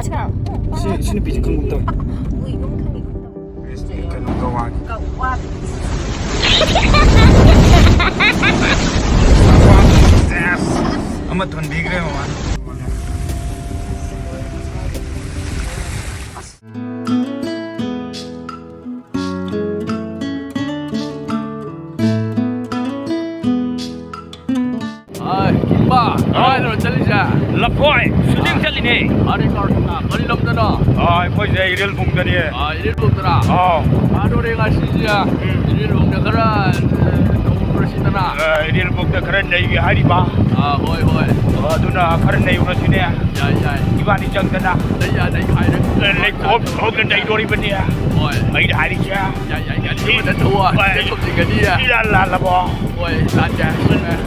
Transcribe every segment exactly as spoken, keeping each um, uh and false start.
ꯁꯤ, ꯁꯤ ꯅꯨꯄꯤꯁꯦ ꯈꯪꯒꯨꯝ ꯇꯧꯋꯦ꯫ ꯀꯩꯅꯣ, ꯒꯋꯥꯒꯤ꯫ ꯑꯃ ꯊꯣꯟꯕꯤꯈ꯭ꯔꯦ ꯃꯃꯥꯅ꯫ ꯑꯥꯏ, ꯏꯄꯥ, ꯀꯗꯥꯏꯗꯅꯣ ꯆꯠꯂꯤꯁꯦ? ꯂꯐꯣꯏ shooting ꯆꯠꯂꯤꯅꯦ꯫ ꯑꯥ, ꯀꯔꯤ ꯂꯝꯗꯅꯣ? ꯑꯥ, ꯑꯩꯈꯣꯏꯁꯦ ꯏꯔꯦꯜꯕꯨꯡꯗꯅꯦ꯫ ꯑꯥ, ꯏꯔꯦꯜꯕꯨꯡꯗꯔꯥ? ꯑꯥꯎ꯫ ꯐꯥꯗꯣꯔꯦ ꯉꯁꯤꯁꯦ꯫ ꯎꯝ꯫ ꯏꯔꯦꯜꯕꯨꯡꯗ ꯈꯔ, ꯑ, ꯇꯧꯔꯨꯔꯁꯤꯗꯅ꯫ ꯑ, ꯏꯔꯦꯜꯕꯨꯡꯗ ꯈꯔ ꯅꯩꯒꯦ ꯍꯥꯏꯔꯤꯕ꯫ ꯑꯥ, ꯍꯣꯏ, ꯍꯣꯏ꯫ ꯑ, ꯑꯗꯨꯅ ꯈꯔ ꯅꯩꯔꯨꯔꯁꯤꯅꯦ꯫ ꯌꯥꯏ, ꯌꯥꯏ꯫ ꯏꯕꯥꯅꯤ ꯆꯪꯗꯅ꯫ ꯂꯩ ꯌꯥ, ꯂꯩ ꯍꯥꯏꯔꯦ꯫ ꯂꯩꯈꯣꯝ ꯊꯣꯛꯅ ꯅꯩꯗꯣꯔꯤꯕꯅꯤ꯫ ꯍꯣꯏ꯫ ꯑꯩꯅ ꯍꯥꯏꯔꯤꯁꯦ꯫ ꯌꯥꯏ, ꯌꯥꯏ, ꯌꯥꯏ꯫ ꯍꯣꯏ꯫ ꯏꯔꯥꯜ ꯂꯥꯜꯂꯕꯣ? ꯍꯣꯏ, ꯂꯥꯟꯗꯦ꯫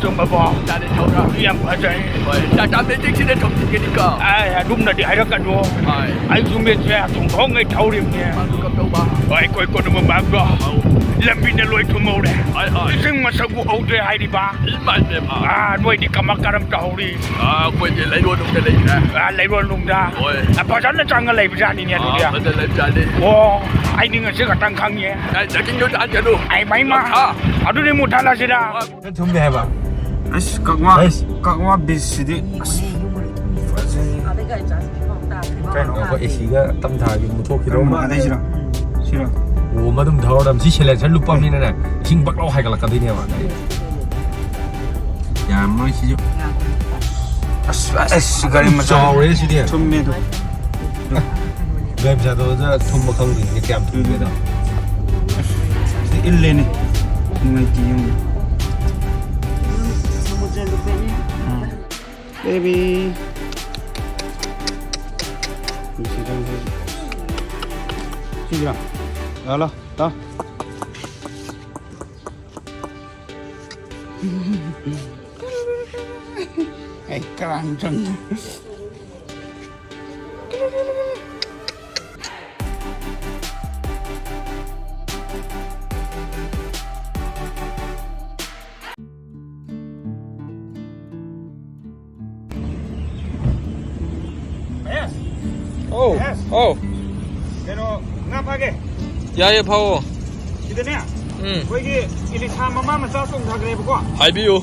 ꯆꯨꯝꯃꯕꯣ? ꯂꯥꯟꯗꯦ, ꯊꯧꯔ꯫ ꯌꯥꯝ ꯐꯖꯩ꯫ ꯍꯣꯏ, ꯇꯥꯇꯥ ꯃꯦꯖꯤꯛꯁꯤꯗ ꯊꯣꯝꯖꯤꯟꯒꯅꯤꯀꯣ꯫ ꯑꯦ, ꯑꯗꯨꯝꯅꯗꯤ ꯍꯥꯏꯔꯛꯀꯅꯨ꯫ ꯍꯣꯏ꯫ ꯑꯩꯁꯨ ꯃꯦꯠꯁꯦ ꯊꯣꯡ ꯊꯣꯡꯉꯩ ꯊꯧꯔꯤꯕꯅꯦ꯫ ꯑꯗꯨ ꯀꯝꯗꯧꯕ? ꯍꯣꯏ, ꯑꯩꯈꯣꯏ ꯀꯣꯟꯅ ꯃꯃꯥꯡꯗꯣ꯫ ꯑꯧ꯫ ꯂꯝꯕꯤꯅ ꯂꯣꯏ ꯊꯨꯝꯍꯧꯔꯦ꯫ ꯍꯣꯏ, ꯍꯣꯏ꯫ ꯏꯁꯤꯡ ꯃꯁꯛ ꯎꯍꯧꯗ꯭ꯔꯦ ꯍꯥꯏꯔꯤꯕ꯫ ꯏꯃꯥꯏ ꯄꯦꯝꯃ꯫ ꯑꯥ, ꯅꯣꯏꯗꯤ ꯀꯃ ꯀꯔꯝ ꯇꯧꯍꯧꯔꯤ? ꯑꯥ, ꯑꯩꯈꯣꯏꯗꯤ ꯂꯩꯔꯣꯟ ꯅꯨꯡꯗ ꯂꯩꯈ꯭ꯔꯦ꯫ ꯑꯥ, ꯂꯩꯔꯣꯟ ꯅꯨꯡꯗ? ꯍꯣꯏ꯫ ꯑꯥ, ꯐꯖꯅ ꯆꯪꯉ ꯂꯩꯕꯖꯥꯠꯅꯤꯅꯦ ꯑꯗꯨꯗꯤ꯫ ꯑꯥ, ꯐꯖꯅ ꯂꯩꯕꯖꯥꯠꯅꯤ꯫ ꯑꯣ, ꯑꯩꯗꯤ ꯉꯁꯤ ꯈꯛꯇꯪ ꯈꯪꯉꯦ꯫ ꯑꯦ, ꯆꯠꯈꯤꯅꯨ, ꯆꯠꯈꯤꯅꯨ꯫ ꯑꯩ ꯃꯩꯃ꯫ ꯑꯥ꯫ ꯑꯗꯨꯗꯤ ꯃꯨꯊꯠꯂꯁꯤꯔ? ꯊꯨꯝꯗꯦ ꯍꯥꯏꯕ꯫ ꯑꯁ, ꯀꯛꯋꯥ, ꯑꯩꯁ꯫ ꯀꯛꯋꯥ ꯕꯤꯁꯁꯤꯗꯤ, ꯑꯁ, ꯐꯖꯩ꯫ ꯀꯩꯅꯣ? ꯑꯩꯈꯣꯏ ꯑꯦ ꯁꯤꯒ ꯇꯝ ꯊꯥꯒꯤ ꯃꯨꯊꯣꯛꯈꯤꯗꯧ ꯀꯔꯝꯕ ꯃꯥꯜꯂꯦ꯫ ꯃꯈꯥꯗꯩꯁꯤꯔꯣ? ꯁꯤꯔꯣ? ꯑꯣ, ꯃꯗꯨꯝ ꯊꯧꯔꯗꯝ꯫ ꯁꯤ ꯁꯦꯂꯦꯟꯁꯔ ꯂꯨꯞꯄꯝꯅꯤꯅꯅꯦ, ꯏꯁꯤꯡ ꯕꯛ ꯂꯥꯎ ꯍꯥꯏꯒꯠꯂꯛꯀꯗꯣꯏꯅꯦꯕ꯫ ꯌꯥꯔꯝꯃꯔꯣꯏ ꯁꯤꯁꯨ꯫ ꯑꯁ, ꯑꯁ, ꯒꯥꯔꯤ ꯃꯆꯥ ꯆꯥꯎꯔꯦ ꯁꯤꯗꯤ꯫ ꯊꯨꯝꯃꯦ ꯑꯗꯨ꯫ ꯒꯥꯔꯤ ꯃꯆꯥꯗꯣ ꯑꯗꯨꯗ ꯊꯨꯝꯕ ꯈꯪꯗ꯭ꯔꯤꯅꯦ ꯀꯌꯥꯝ ꯊꯨꯝꯒꯦꯗꯣ꯫ ꯑꯁ, ꯁꯤꯗꯤ ꯏꯜꯂꯦꯅꯦ꯫ ꯅꯨꯡꯉꯥꯏꯇꯦ ꯌꯦꯡꯉꯨ꯫ ꯁꯃꯨꯗ꯭ꯔ ꯂꯨꯞꯄꯦꯅꯦ꯫ ꯎꯝ꯫ Baby. ꯁꯤꯗ ꯁꯤꯗ꯫ ꯂꯥꯛꯑꯣ, ꯂꯥꯛꯑꯣ, ꯇꯥꯎ꯫ ꯑꯩ ꯀꯔꯥꯡ ꯆꯪꯉꯦ꯫ ꯃꯍꯦꯁ, ꯑꯧ, yes. ꯑꯧ꯫ ꯀꯩꯅꯣ, ꯉꯥ ꯐꯥꯒꯦ? ꯌꯥꯏꯌꯦ, ꯐꯥꯎꯑꯣ꯫ ꯁꯤꯗꯅꯦ, ꯎꯝ꯫ ꯑꯩꯈꯣꯏꯒꯤ ꯏꯂꯤꯁꯥ ꯃꯃꯥ ꯃꯆꯥ ꯆꯣꯡꯊꯈ꯭ꯔꯦꯕꯀꯣ꯫ ꯍꯥꯏꯕꯤꯌꯨ꯫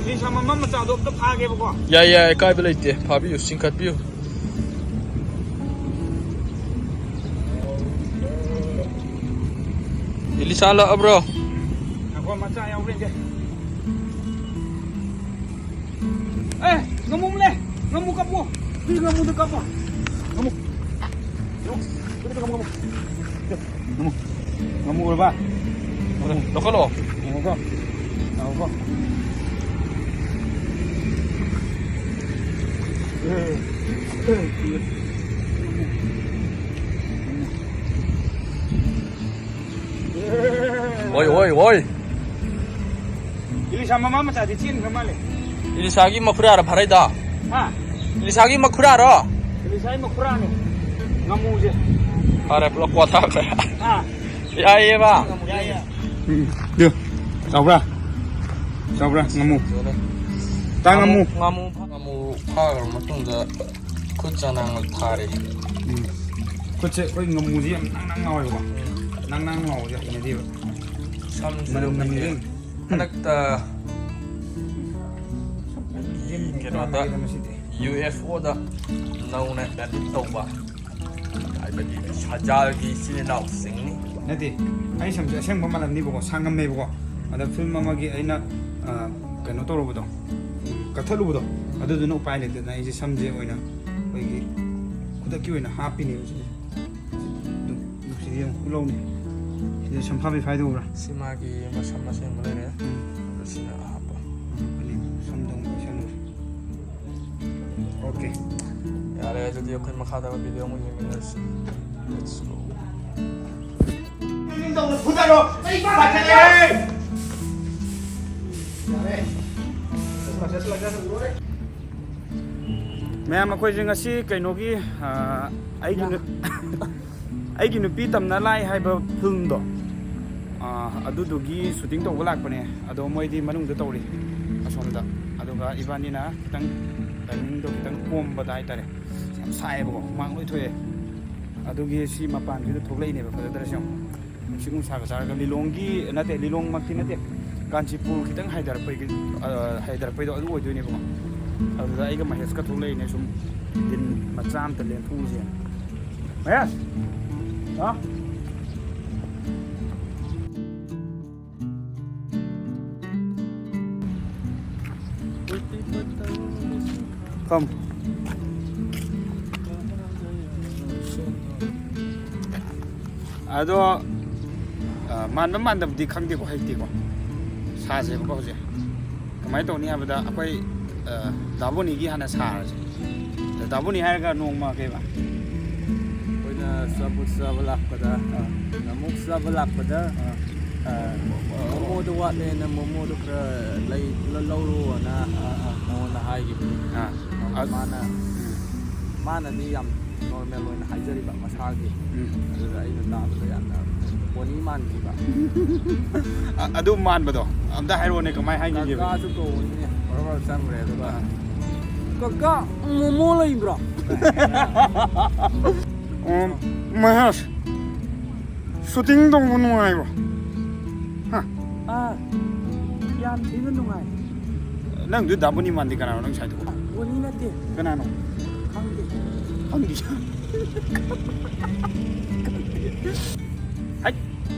ꯏꯂꯤꯁꯥ ꯃꯃꯥ ꯃꯆꯥꯗꯣ ꯑꯝꯇ ꯐꯥꯒꯦꯕꯀꯣ꯫ ꯌꯥꯏ, ꯌꯥꯏ, ꯑꯀꯥꯏꯕ ꯂꯩꯇꯦ꯫ ꯐꯥꯕꯤꯌꯨ, ꯆꯤꯡꯈꯠꯄꯤꯌꯨ꯫ ꯏꯂꯤꯁꯥ ꯂꯥꯛꯑꯕ꯭ꯔꯣ? ꯉꯥꯏꯈꯣ, ꯃꯆꯥ ꯌꯥꯎꯕ꯭ꯔ ꯌꯦꯡꯒꯦ꯫ ꯑꯦ, ꯉꯥꯃꯨ ꯑꯃ ꯂꯩ꯫ ꯉꯥꯃꯨ ꯀꯥꯞꯄꯣ꯫ ꯁꯤ ꯉꯥꯃꯨꯗ ꯀꯥꯞꯄꯣ꯫ ꯉꯥꯃꯨ꯫ ꯉꯥꯃꯨ, ꯉꯥꯃꯨ, ꯉꯥꯃꯨ꯫ ꯉꯥꯃꯨ꯫ ꯉꯥꯃꯨ ꯎꯔꯕ? ꯂꯧꯈꯠꯂꯣ꯫ ꯉꯥꯃꯨꯀꯣ꯫ ꯉꯥꯃꯨꯀꯣ꯫ ꯍꯣꯏ, ꯍꯣꯏ, ꯍꯣꯏ꯫ ꯏꯂꯤꯁꯥ ꯃꯃꯥ ꯃꯆꯥꯗꯤ ꯆꯦꯟꯈ꯭ꯔ ꯃꯥꯜꯂꯦ꯫ ꯏꯂꯤꯁꯥꯒꯤ ꯃꯈꯨꯔꯥꯔ ꯐꯥꯔꯛꯏꯗꯣ? ꯍꯥ? ꯏꯂꯤꯁꯥꯒꯤ ꯃꯈꯨꯔꯥꯔꯣ? ꯏꯂꯤꯁꯥꯒꯤ ꯃꯈꯨꯔꯥꯅꯦ꯫ ꯉꯥꯃꯨꯁꯦ꯫ ꯐꯔꯦ, ꯄꯨꯂꯞ ꯀꯣꯊꯥꯈ꯭ꯔꯦ꯫ ꯍꯥ? ꯌꯥꯏꯌꯦꯕ꯫ ꯌꯥꯏ, ꯌꯥꯏ꯫ ꯎꯝ, ꯗꯨ, ꯆꯥꯎꯕ꯭ꯔꯥ? ꯆꯥꯎꯕ꯭ꯔꯥ, ꯉꯥꯃꯨ? ꯇꯥ, ꯉꯥꯃꯨ꯫ ꯉꯥꯃꯨ ꯐꯥ-, ꯉꯥꯃꯨ ꯐꯥꯈ꯭ꯔ ꯃꯇꯨꯡꯗ ꯈꯨꯠ ꯆꯅꯥꯡ ꯊꯥꯔꯦ꯫ ꯎꯝ꯫ ꯈꯨꯠꯁꯦ ꯑꯩꯈꯣꯏ ꯉꯥꯃꯨꯁꯦ ꯌꯥꯝ ꯅꯪ ꯅꯪ ꯂꯥꯎꯋꯦꯕꯀꯣ꯫ ꯎꯝ꯫ ꯅꯪ ꯅꯪ ꯂꯥꯎꯕꯁꯦ ꯍꯩꯅꯗꯦꯕ꯫ ꯁꯝꯁꯤꯁꯨ ꯃꯅꯝ ꯅꯝꯃꯤꯁꯦ꯫ ꯍꯟꯗꯛꯇ ꯀꯩꯅꯣꯗ, ꯃꯁꯤꯗꯤ꯫ ꯌꯨ ꯑꯦꯐ ꯑꯣꯗ ꯅꯧꯅ ꯑꯦꯗꯤꯠ ꯇꯧꯕ, ꯍꯥꯏꯕꯗꯤ ꯁꯖꯥꯜꯒꯤ ꯏꯆꯤꯜ ꯏꯅꯥꯎꯁꯤꯡꯅꯤ꯫ ꯅꯠꯇꯦ, ꯑꯩ ꯁꯝꯁꯦ ꯑꯁꯦꯡꯕ ꯃꯥꯜꯂꯝꯅꯤꯕꯀꯣ, ꯁꯥꯡꯉꯝꯃꯦꯕꯀꯣ꯫ ꯑꯗ ꯐꯤꯂꯝ ꯑꯃꯒꯤ ꯑꯩꯅ, ꯑ, ꯀꯩꯅꯣ ꯇꯧꯔꯨꯕꯗꯣ, ꯀꯛꯊꯠꯂꯨꯕꯗꯣ, ꯑꯗꯨꯗꯨꯅ ꯎꯄꯥꯏ ꯂꯩꯇꯗꯅ ꯑꯩꯁꯦ ꯁꯝꯁꯦ ꯑꯣꯏꯅ ꯑꯩꯈꯣꯏꯒꯤ ꯈꯨꯗꯛꯀꯤ ꯑꯣꯏꯅ ꯍꯥꯞꯄꯤꯅꯦꯕ ꯁꯤꯁꯦ꯫ ꯑꯗꯨ ꯅꯨꯡꯁꯤꯗꯤ ꯌꯦꯡꯉꯨ, ꯈꯨꯂꯧꯅꯤ꯫ ꯁꯤꯗ ꯁꯝꯐꯥꯕꯤ ꯐꯥꯏꯗꯣ ꯎꯕ꯭ꯔꯥ? ꯁꯤ ꯃꯥꯒꯤ ꯃꯁꯝ ꯑꯁꯦꯡꯕ ꯂꯩꯔꯦ꯫ ꯎꯝ꯫ ꯑꯗꯣ ꯁꯤꯅ ꯑꯍꯥꯞꯄ꯫ ꯎꯝ, ꯑꯅꯤ ꯁꯝꯗꯣ ꯑꯃꯨꯛ ꯂꯣꯏꯁꯜꯂꯨꯔꯦ꯫ ꯑꯣꯀꯦ꯫ ꯌꯥꯔꯦ, ꯑꯗꯨꯗꯤ ꯑꯩꯈꯣꯏ ꯃꯈꯥꯗ ꯚꯤꯗꯤꯑꯣ ꯑꯃꯨꯛ ꯌꯦꯡꯃꯤꯟꯅꯔꯁꯤ꯫ Let's go꯫ ꯃꯌꯥꯝ, ꯑꯩꯈꯣꯏꯁꯦ ꯉꯁꯤ ꯀꯩꯅꯣꯒꯤ, ꯑ, ꯑꯩꯒꯤ ꯅꯨ-, ꯑꯩꯒꯤ ꯅꯨꯄꯤ ꯇꯝꯅ ꯂꯥꯏ ꯍꯥꯏꯕ ꯐꯤꯂꯝꯗꯣ, ꯑ, ꯑꯗꯨꯗꯨꯒꯤ ꯁꯨꯇꯤꯡ ꯇꯧꯕ ꯂꯥꯛꯄꯅꯦ꯫ ꯑꯗꯣ ꯃꯣꯏꯗꯤ ꯃꯅꯨꯡꯗ ꯇꯧꯔꯤ, ꯑꯁꯣꯝꯗ꯫ ꯑꯗꯨꯒ ꯏꯕꯥꯅꯤꯅ ꯈꯤꯇꯪ ꯇꯥꯏꯃꯤꯡꯗꯣ ꯈꯤꯇꯪ ꯀꯣꯝꯕꯗ ꯍꯥꯏꯇꯥꯔꯦ꯫ ꯌꯥꯝ ꯁꯥꯏꯌꯦꯕꯀꯣ, ꯍꯨꯃꯥꯡ ꯂꯣꯏ ꯊꯣꯛꯑꯦ꯫ ꯑꯗꯨꯒꯤ ꯁꯤ ꯃꯄꯥꯟꯁꯤꯗ ꯊꯣꯛꯂꯛꯏꯅꯦꯕ, ꯐꯖꯗ꯭ꯔꯁꯨ ꯌꯦꯡꯉꯣ꯫ ꯅꯨꯡꯁꯤꯠ ꯅꯨꯡꯁꯥꯒ ꯆꯥꯔꯒ ꯂꯤꯂꯣꯡꯒꯤ, ꯅꯠꯇꯦ, ꯂꯤꯂꯣꯡꯃꯛꯇꯤ ꯅꯠꯇꯦ, ꯀꯥꯟꯆꯤꯄꯨꯔ ꯈꯤꯇꯪ ꯍꯥꯏꯊꯔꯛꯄꯒꯤ, ꯑ, ꯍꯥꯏꯊꯔꯛꯄꯩꯗꯣ ꯑꯗꯨ ꯑꯣꯏꯗꯣꯏꯅꯦꯕꯀꯣ꯫ ꯑꯗꯨꯗ ꯑꯩꯒ ꯃꯍꯦꯁꯀ ꯊꯣꯛꯂꯛꯏꯅꯦ, ꯁꯨꯝ ꯗꯤꯟ ꯃꯆꯥ ꯑꯝꯇ ꯂꯦꯟꯊꯣꯛꯎꯁꯦꯅ꯫ ꯃꯍꯦꯁ! ꯍꯥ? ꯐꯝ꯫ ꯑꯗꯣ, ꯑ, ꯃꯥꯟꯕ ꯃꯥꯟꯗꯕꯗꯤ ꯈꯪꯗꯦꯀꯣ, ꯍꯩꯇꯦꯀꯣ꯫ ꯁꯥꯁꯦꯕꯀꯣ ꯍꯧꯖꯤꯛ꯫ ꯀꯃꯥꯏꯅ ꯇꯧꯅꯤ ꯍꯥꯏꯕꯗ ꯑꯩꯈꯣꯏ, ꯑ, ꯗꯥꯕꯣꯅꯤꯒꯤ ꯍꯥꯟꯅ ꯁꯥꯔꯁꯦ꯫ ꯗꯥꯕꯣꯅꯤ ꯍꯥꯏꯔꯒ ꯅꯣꯡꯃ ꯀꯩꯕ? ꯑꯩꯈꯣꯏꯅ ꯑꯆꯥꯄꯣꯠ ꯆꯥꯕ ꯂꯥꯛꯄꯗ, ꯑꯥ꯫ ꯅꯃꯨꯛ ꯆꯥꯕ ꯂꯥꯛꯄꯗ, ꯑꯥ꯫ ꯑ, ꯃꯣꯃꯣꯗꯣ ꯋꯥꯠꯂꯦꯅ ꯃꯣꯃꯣꯗꯣ ꯈꯔ ꯂꯩ-, ꯂ-, ꯂꯧꯔꯣꯅ ꯑꯥ, ꯑꯥ꯫ ꯃꯉꯣꯟꯗ ꯍꯥꯏꯈꯤꯕꯅꯤ꯫ ꯑꯥ꯫ ꯑꯗꯨ ꯑ-, ꯃꯥꯅ, ꯎꯝ꯫ ꯃꯥꯅꯗꯤ ꯌꯥꯝ ꯅꯣꯔꯃꯦꯜ ꯑꯣꯏꯅ ꯍꯥꯏꯖꯔꯤꯕ ꯃꯁꯥꯒꯤ꯫ ꯎꯝ꯫ ꯑꯗꯨꯗ ꯑꯩꯅ ꯇꯥꯕꯗ ꯌꯥꯝꯅ ꯄꯣꯅꯤ ꯃꯥꯟꯈꯤꯕ꯫ ꯑ-, ꯑꯗꯨ ꯃꯥꯟꯕꯗꯣ ꯑꯝꯇ ꯍꯥꯏꯔꯛꯑꯣꯅꯦ, ꯀꯃꯥꯏ ꯍꯥꯏꯈꯤꯒꯦꯕ? ꯀꯀꯥꯁꯨ ꯀꯧꯕꯅꯤꯅꯦ, ꯕꯔ ꯕꯔ ꯆꯪꯈ꯭ꯔꯦ꯫ ꯑꯗꯨꯒ, ꯑꯥ꯫ "ꯀꯀꯥ, ꯃꯣꯃꯣ ꯂꯩꯕ꯭ꯔꯣ?" ꯎꯝ, ꯃꯍꯦꯁ, ꯁꯨꯇꯤꯡ ꯇꯧꯕ ꯅꯨꯡꯉꯥꯏꯕ꯭ꯔꯣ? ꯍꯥ? ꯑꯥ, ꯌꯥꯝ ꯊꯤꯅ ꯅꯨꯡꯉꯥꯏ꯫ ꯅꯪꯗꯨ ꯗꯥꯕꯨꯅꯤ ꯃꯥꯟꯗꯦ, ꯀꯅꯥꯅꯣ ꯅꯪ ꯁꯥꯏꯗꯨꯕꯣ? ꯕꯣꯅꯤ ꯅꯠꯇꯦ꯫ ꯀꯅꯥꯅꯣ? ꯈꯪꯗꯦ꯫ ꯈꯪꯗꯦ꯫ ꯍꯩꯠ!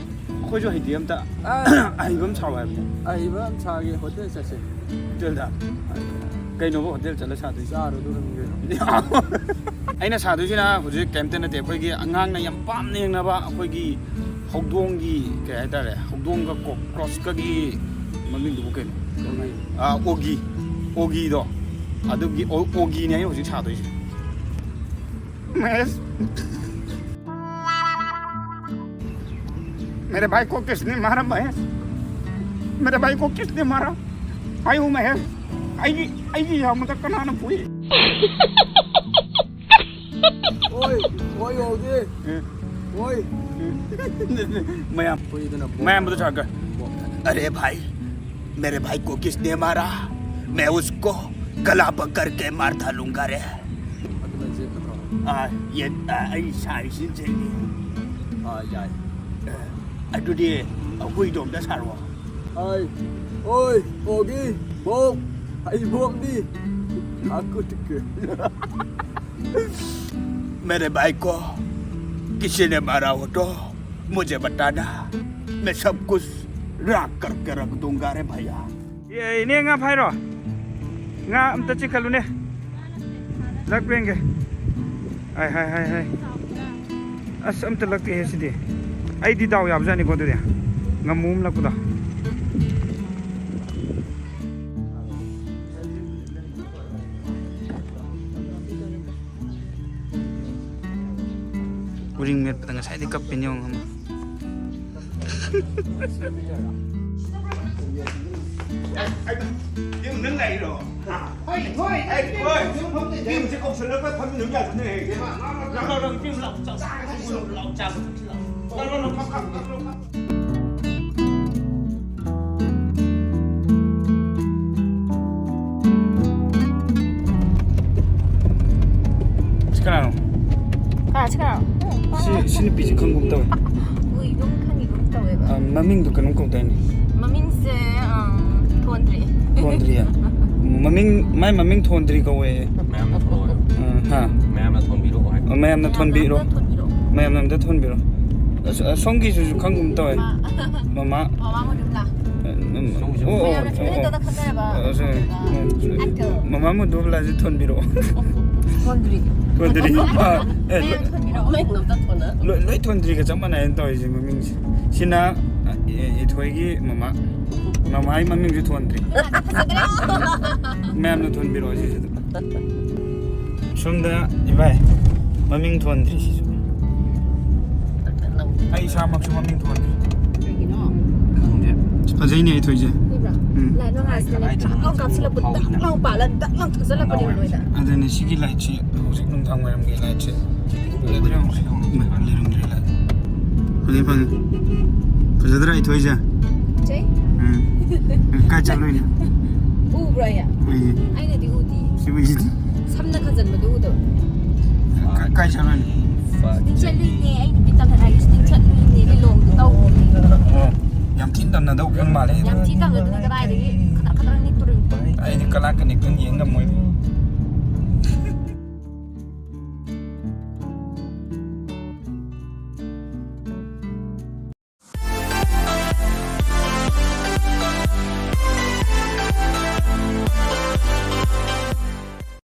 ꯑꯩꯈꯣꯏꯁꯨ ꯍꯩꯇꯦ ꯑꯝꯇ꯫ ꯑꯥ꯫ ꯑꯍꯩꯕ ꯑꯃ ꯁꯥꯎ ꯍꯥꯏꯕꯅꯦ꯫ ꯑꯍꯩꯕ ꯑꯃ ꯁꯥꯒꯦ, ꯍꯣꯇꯦꯜ ꯆꯠꯁꯦ꯫ ꯍꯣꯇꯦꯜꯗ? ꯀꯩꯅꯣꯕ ꯍꯣꯇꯦꯜ ꯆꯠꯂ ꯁꯥꯗꯣꯏꯁꯦ? ꯆꯥꯔꯨꯗꯣꯔꯤꯃꯤ ꯀꯩꯅꯣ꯫ ꯑꯩꯅ ꯁꯥꯗꯣꯏꯁꯤꯅ ꯍꯧꯖꯤꯛ ꯀꯩꯝꯇ ꯅꯠꯇꯦ, ꯑꯩꯈꯣꯏꯒꯤ ꯑꯉꯥꯡꯅ ꯌꯥꯝ ꯄꯥꯝꯅ ꯌꯦꯡꯅꯕ ꯑꯩꯈꯣꯏꯒꯤ ꯍꯧꯗꯣꯡꯒꯤ, ꯀꯩ ꯍꯥꯏꯇꯥꯔꯦ, ꯍꯧꯗꯣꯡꯒ ꯀꯣꯀ꯭ꯔꯣꯁꯀꯒꯤ ꯃꯃꯤꯡꯗꯨꯕꯨ ꯀꯩꯅꯣ? ꯑꯣꯒꯤ꯫ ꯑꯥ, ꯑꯣꯒꯤ꯫ ꯑꯣꯒꯤꯗꯣ꯫ ꯑꯗꯨꯒꯤ ꯑꯣ-, ꯑꯣꯒꯤꯅꯦ ꯑꯩꯅ ꯍꯧꯖꯤꯛ ꯁꯥꯗꯣꯏꯁꯦ꯫ ꯃꯍꯦꯁ꯫ मेरे भाई को किसने मारा महेश? मेरे भाई को किसने मारा? ꯑꯩꯕꯨ ꯃꯍꯦꯁ, ꯑꯩꯒꯤ, ꯑꯩꯒꯤ ꯏꯌꯥꯝꯕꯗ ꯀꯅꯥꯅ ꯐꯨꯏ? ꯑꯣꯏ, ꯑꯣꯏ, ꯌꯧꯗꯦ꯫ ꯑꯦ꯫ ꯑꯣꯏ꯫ ꯃꯌꯥꯝ, ꯐꯨꯏꯗꯅ ꯕꯣꯝ ꯃꯌꯥꯝꯕꯗ ꯊꯥꯔꯒ꯫ ꯕꯣꯝ꯫ अरे भाई, मेरे भाई को किसने मारा? मैं उसको गला पकड़ के मार डालूंगा रे। ꯑꯗꯨꯅ ꯍꯧꯖꯤꯛ ꯑꯥ, ꯌꯦꯟ, ꯑꯥ, ꯑꯩ ꯁꯥꯏꯁꯤ ꯆꯦꯡꯅꯤ꯫ ꯑꯥ, ꯌꯥꯏ꯫ ꯑꯗꯨꯗꯤ ꯍꯨꯏꯗꯣ ꯑꯝꯇ ꯁꯥꯔꯛꯑꯣ꯫ ꯑꯩ, ꯑꯣꯏ, ꯑꯣꯒꯤ, ꯕꯣꯛ, ꯑꯩ ꯕꯣꯛꯅꯤ꯫ ꯑꯀꯨꯠꯀꯦ꯫ मेरे भाई को किसी ने मारा हो तो मुझे बताना, मैं सब कुछ राख करके रख दूंगा रे भैया। ꯑꯦ, ꯏꯅꯦ, ꯉꯥ ꯐꯥꯏꯔꯣ? ꯉꯥ ꯑꯝꯇ ꯆꯤꯛꯈꯠꯂꯨꯅꯦ꯫ ꯂꯛꯄꯦꯟꯒꯦ꯫ ꯍꯥꯏ, ꯍꯥꯏ, ꯍꯥꯏ, ꯍꯥꯏ꯫ ꯑꯁ, ꯑꯝꯇ ꯂꯛꯇꯦꯍꯦ ꯁꯤꯗꯤ꯫ ꯑꯩꯗꯤ ꯗꯥꯎ ꯌꯥꯕꯖꯥꯠꯅꯤꯀꯣ ꯑꯗꯨꯗꯤ꯫ ꯉꯥꯃꯨ ꯑꯃ ꯂꯛꯄꯗꯣ꯫ ꯎꯔꯤꯡ ꯃꯦꯠꯄꯗ ꯉꯁꯥꯏꯗꯤ ꯀꯞꯄꯤꯅꯤ ꯌꯦꯡꯉꯣ ꯑꯃ꯫ ꯅꯪ ꯂꯥꯛꯏꯔꯣ? ꯍꯣꯏ, ꯍꯣꯏ, ꯍꯣꯏ꯫ ꯃꯤ ꯑꯃꯁꯦ ꯀꯧꯁꯜꯂꯒ ꯐꯝꯃꯤꯟꯅꯕ ꯌꯥꯗꯕꯅꯦ꯫ ꯂꯥꯛꯑꯣ, ꯂꯥꯛꯑꯣ, ꯂꯥꯛꯑꯣ, ꯆꯥꯛ ꯆꯥꯁꯤ, ꯂꯥꯛꯑꯣ, ꯆꯥꯛ ꯆꯥꯁꯤ, ꯂꯥꯛꯑꯣ꯫ ꯂꯥꯛꯑꯣ, ꯂꯥꯛꯑꯣ, ꯂꯥꯛꯑꯣ, ꯂꯥꯛꯑꯣ꯫ ꯁꯤ ꯀꯅꯥꯅꯣ? ꯀꯅꯥ, ꯁꯤ ꯀꯅꯥꯅꯣ? ꯁꯤ, ꯁꯤ ꯅꯨꯄꯤꯁꯤ ꯈꯪꯒꯨꯝ ꯇꯧꯋꯦ꯫ ꯎꯏ, ꯑꯗꯨꯝ ꯈꯪꯒꯤꯒꯨꯝ ꯇꯧꯋꯦꯕ꯫ ꯑ, ꯃꯃꯤꯡꯗꯣ ꯀꯩꯅꯣꯝ ꯀꯧꯗꯥꯏꯅꯦ? ꯃꯃꯤꯡꯁꯦ, ꯑ, ꯊꯣꯟꯗ꯭ꯔꯤ꯫ ꯊꯣꯟꯗ꯭ꯔꯤꯌꯦ? ꯃꯃꯤꯡ, ꯃꯥꯏ ꯃꯃꯤꯡ ꯊꯣꯟꯗ꯭ꯔꯤ ꯀꯧꯋꯦ꯫ ꯃꯌꯥꯝꯅ ꯊꯣꯜꯂꯣ꯫ ꯑ, ꯍꯥ? ꯃꯌꯥꯝꯅ ꯊꯣꯟꯕꯤꯔꯛꯑꯣ ꯍꯥꯏ꯫ ꯑ, ꯃꯌꯥꯝꯅ ꯊꯣꯟꯕꯤꯔꯣ꯫ ꯃꯌꯥꯝꯅ ꯑꯝꯇ ꯊꯣꯟꯕꯤꯔꯣ꯫ ꯃꯌꯥꯝꯅ ꯑꯝꯇ ꯊꯣꯟꯕꯤꯔꯣ꯫ ꯑꯁ, ꯑꯁꯣꯝꯒꯤꯁꯤꯁꯨ ꯈꯪꯒꯨꯝ ꯇꯧꯋꯦ꯫ ꯃꯃꯥ꯫ ꯃꯃꯥ꯫ ꯃꯃꯥ ꯃꯣꯗꯨꯂꯥ꯫ ꯎꯝ, ꯎꯝ꯫ ꯁꯣꯝꯒꯤꯁꯨ ꯑꯣ, ꯑꯣ, ꯃꯌꯥꯝꯅ ꯑꯣ, ꯑꯣ꯫ ꯊꯣꯟꯕꯤꯔꯛꯑꯣ꯫ ꯈꯟꯖꯔꯕ꯫ ꯑ, ꯁꯣꯝ, ꯎꯝ꯫ ꯑꯦꯛꯇꯔ꯫ ꯃꯃꯥ ꯃꯣꯗꯨꯂꯥꯁꯦ ꯊꯣꯟꯕꯤꯔꯛꯑꯣ꯫ ꯊꯣꯟꯗ꯭ꯔꯤ꯫ ꯊꯣꯟꯗ꯭ꯔꯤ꯫ ꯑ, ꯑꯦ, ꯃꯌꯥꯝ ꯊꯣꯟꯕꯤꯔꯛꯑꯣ꯫ ꯃꯌꯥꯝ ꯑꯝꯇ ꯊꯣꯟꯅ꯫ ꯂꯣꯏ, ꯂꯣꯏ ꯊꯣꯟꯗ꯭ꯔꯤꯒ ꯆꯞ ꯃꯥꯟꯅꯩꯅ ꯇꯧꯔꯤꯁꯦ ꯃꯃꯤꯡꯁꯦ꯫ ꯁꯤꯅ, ꯑ, ꯑꯦ, ꯏꯊꯣꯏꯒꯤ ꯃꯃꯥ꯫ ꯃꯃꯥꯒꯤ ꯃꯃꯤꯡꯁꯨ ꯊꯣꯟꯗ꯭ꯔꯤ꯫ ꯐꯖꯗ꯭ꯔꯦ꯫ ꯃꯌꯥꯝꯅ ꯊꯣꯟꯕꯤꯔꯛꯑꯣ ꯁꯤꯁꯤꯗ꯫ ꯁꯣꯝꯗ ꯏꯕꯥꯏ ꯃꯃꯤꯡ ꯊꯣꯟꯗ꯭ꯔꯤ ꯁꯤꯁꯨ꯫ ꯑꯩ ꯏꯁꯥꯃꯛꯁꯨ ꯃꯃꯤꯡ ꯊꯣꯟꯗ꯭ꯔꯤ꯫ ꯀꯩꯒꯤꯅꯣ? ꯈꯪꯗꯦ꯫ ꯐꯖꯩꯅꯦ ꯏꯊꯣꯏꯁꯦ꯫ ꯎꯕ꯭ꯔꯥ? ꯎꯝ꯫ ꯂꯥꯏꯠ ꯃꯉꯥꯜꯁꯤꯅꯅꯦ ꯀꯗꯥꯏꯗꯅꯣ ꯗꯛ ꯂꯥꯎ ꯀꯥꯞꯁꯤꯜꯂꯛꯄ, ꯗꯛ ꯂꯥꯎ ꯄꯥꯜꯂ ꯗꯛ ꯂꯥꯎ ꯊꯥꯖꯤꯜꯂꯛꯄꯅꯦꯕ ꯅꯣꯏꯗ꯫ ꯑꯗꯨꯅꯦ ꯁꯤꯒꯤ ꯂꯥꯏꯠꯁꯦ ꯍꯧꯖꯤꯛ ꯅꯨꯡꯗꯥꯡ ꯋꯥꯏꯔꯝꯒꯤ ꯂꯥꯏꯠꯁꯦ꯫ ꯂꯩꯔꯝꯗ꯭ꯔꯦ ꯂꯥꯏꯠ꯫ ꯍꯧꯖꯤꯛ ꯐꯪꯉꯦ꯫ ꯐꯖꯗ꯭ꯔꯥ ꯏꯊꯣꯏꯁꯦ? ꯐꯖꯩ꯫ ꯎꯝ꯫ ꯀꯥꯏ ꯆꯠꯂꯨꯏꯅꯣ? ꯎꯕ꯭ꯔꯥ ꯑꯩ? ꯎꯏꯌꯦ꯫ ꯑꯩꯅꯗꯤ ꯎꯗꯤꯌꯦ꯫ ꯁꯤ ꯎꯏꯁꯤꯗꯤ꯫ ꯁꯝꯅ ꯈꯟꯖꯟꯕꯗꯨ ꯎꯗꯕ꯫ ꯀꯥꯏ ꯆꯠꯂꯨꯏꯅꯣ? ꯁ꯭ꯇꯤꯡ ꯆꯠꯂꯨꯏꯅꯦ꯫ ꯑꯩ ꯅꯨꯄꯤ ꯇꯝꯅꯔꯒ ꯁ꯭ꯇꯤꯡ ꯆꯠꯂꯨꯏꯅꯦ꯫ ꯂꯤꯂꯣꯡꯗ ꯇꯧꯕꯅꯦ꯫ ꯑꯣ, ꯌꯥꯝ ꯊꯤꯅ ꯇꯝꯅꯗꯧ ꯈꯤꯇꯪ ꯃꯥꯜꯂꯦ꯫ ꯌꯥꯝ ꯊꯤ ꯇꯝꯅꯗꯣꯏꯅꯦ꯫ ꯀꯗꯥꯏꯗꯒꯤ ꯈꯗ꯭ꯔꯛ ꯈꯗ꯭ꯔꯛ ꯅꯤꯛꯇꯣꯔꯤꯕ꯫ ꯑꯩꯗꯤ ꯀꯂꯥ ꯀꯅꯤꯛꯇꯨꯅ ꯌꯦꯡ ꯉꯝꯃꯣꯏ꯫